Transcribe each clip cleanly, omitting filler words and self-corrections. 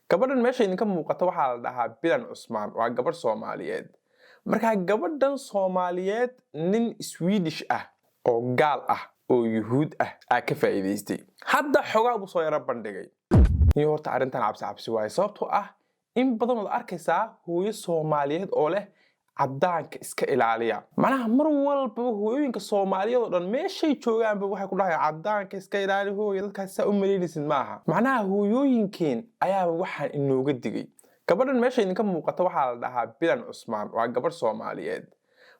Gabadhan meesha idinka muuqata waxaa la dhahaa Bilan Cusmaan, waa gabadh Soomaaliyeed. Markaa gabadhan Soomaaliyeed nin Swedish ah oo gaal ah oo Yuhuud ah aa ka faa'iidaystay. Hadda xogaa buu soo yaro bandhigay. Iyo horta arrintan cabsi cabsi waaye, sababtoo ah in badan ood arkaysaa hooyo Soomaaliyeed oo leh "Caddaanka iska ilaaliya." Macnaha mar walbaba hooyooyinka Soomaaliyeed oo dhan meeshay joogaanba waxay ku dhahayaan, "Caddaanka iska ilaali hooyo, dadkaas saa u malaynaysid maaha." Macnaha hooyooyinkeen ayaaba waxaan inooga digay. Gabadhan meesha idinka muuqata waxaa la dhahaa Bilan Cusmaan, waa gabadh Soomaaliyeed.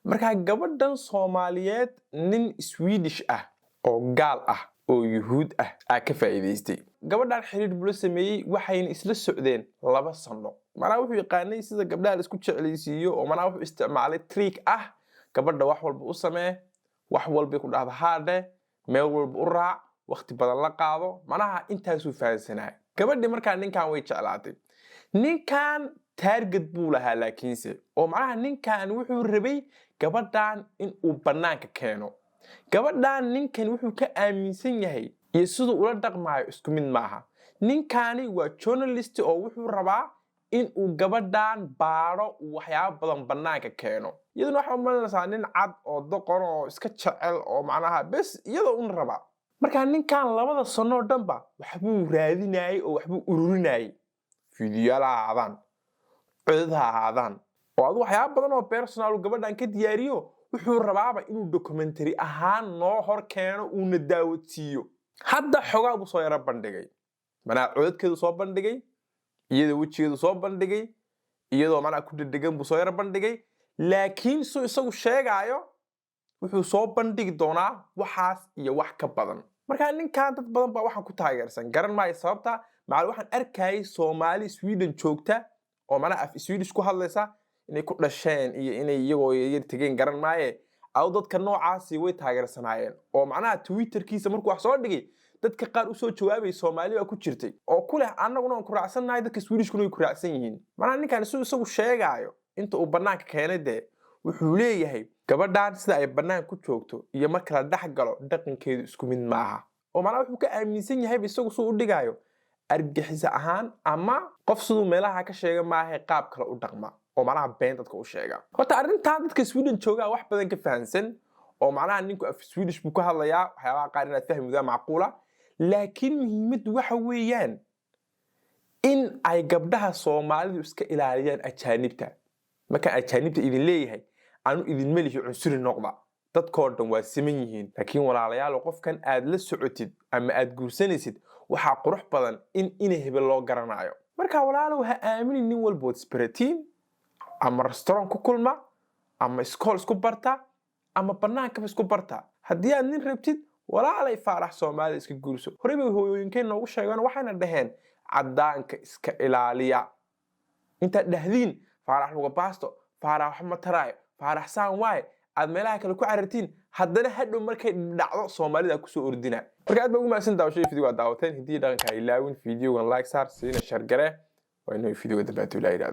Markaa gabadhan Soomaaliyeed nin Swedish ah oo gaal ah oo Yuhuud ah aa ka faa'iidaystay. Gabadhan xiriir buu la sameeyey, waxayna isla socdeen 2 sano. Macnaha wuxuu yaqaanay sida gabdhaha la isku jeclaysiiyo, oo macnaha wuxuu isticmaalay trick ah: gabadha wax walba u samee, wax walbay ku dhahda haadhe, meel walba u raac, waqti badan la qaado. Macnaha intaasuu fahansanaa. Gabadhii markaa ninkan way jeclaatay. Ninkan target buu lahaa laakiinse, oo macnaha ninkan wuxuu rabay gabadhan in uu bannaanka keeno. Gabadhan ninkan wuxuu ka aaminsan yahay iyo siduu ula dhaqmaayo isku mid maaha. Ninkani waa journalist, oo wuxuu rabaa in uu gabadhan baadho, uu waxyaabo badan bannaanka keeno. Iyaduna waxaa umalinaysaa nin cad oo doqon oo iska jecel oo macnaha bes iyadoo un raba. Markaa ninkan 2da sanoo dhanba waxbuu raadinayay oo waxbuu ururinayay, fiidiyoyaal ha ahaadaan, codad ha ahaadaan, oo adu waxyaabo badan oo personal uu gabadhan ka diyaariyo. Wuxuu rabaaba inuu documentary ahaan noo hor keeno, uuna daawadsiiyo. Hadda xogaa buu soo yaro bandhigay. Manaa codadkeedu soo bandhigay, iyadoo wejigeedu soo bandhigay, iyadoo manaa ku dhedhegan buu soo yaro bandhigay. Laakiin suu isagu sheegaayo, wuxuu soo bandhigi doonaa waxaas iyo wax ka badan. Markaa ninkan dad badan baa waxaan ku taageersan, garan maayo sababta. Macal waxaan arkayay Soomaali Sweden joogta oo macnaha af Swedish ku hadlaysa, inay ku dhasheen iyo inay iyagoo yar tegeen garan maaye. Adu dadka noocaasi way taageersanaayeen, oo macnaha Twitterkiisa markuu wax soo dhigay, dadka qaar usoo jawaabay Soomaali baa ku jirtay oo ku leh, "Annaguna waan ku raacsannahay, dadka Swedishkuna way ku raacsan yihiin." Macnaha ninkan siduu isagu sheegaayo, inta uu bannaanka keenay dee, wuxuu leeyahay gabadhan sida ay bannaanka ku joogto iyo marka la dhex galo dhaqankeedu isku mid maaha, oo macnaha wuxuu ka aaminsan yahayba isagu suu u dhigaayo argixisa ahaan ama qof siduu meelaha ka sheega maaha, qaab kale u dhaqma oo macnaha been dadka u sheega. Horta arrintan dadka Sweden joogaa wax badan ka fahansan, oo macnaha ninku af Swedish buu ka hadlayaa, waxyaabaha qaar inaad fahmi wadaa macquula. Laakiin muhiimaddu waxa weeyaan in ay gabdhaha Soomaalidu iska ilaaliyaan ajaanibta. Markaan ajaanibta idin leeyahay, anu idinma lihi cunsuri noqda, dadkoo dhan waa siman yihiin. Laakiin walaalayaal, qofkan aad la socotid ama aad guursanaysid, waxaa qurux badan in ina hebel loo garanayo. Marka walaalow, ha aaminin nin walbood isbaratiin ama restaurant ku kulma ama iskool isku barta ama bannaankaba isku barta. Haddii aad nin rabtid, walaalay, Faarax Soomaalida iska guurso. Horey bay hooyooyinkeen noogu sheegeen, waxayna dhaheen, "Caddaanka iska ilaaliya." Intaad dhahdiin "Faarax luga baasto, Faarax wax ma taraayo, Faarax saan waaye," aad meelaha kale ku carartiin, haddana hadhow markay dhacdo Soomaalida kusoo ordina. Marka aad baa ugu mahadsan daawashada video aad daawateen. Hiddii dhaqanka ha ilaawin, videogan like saar, siina share garee. Waa inuu videoga dambe hadduu Ilaa yidhahdo.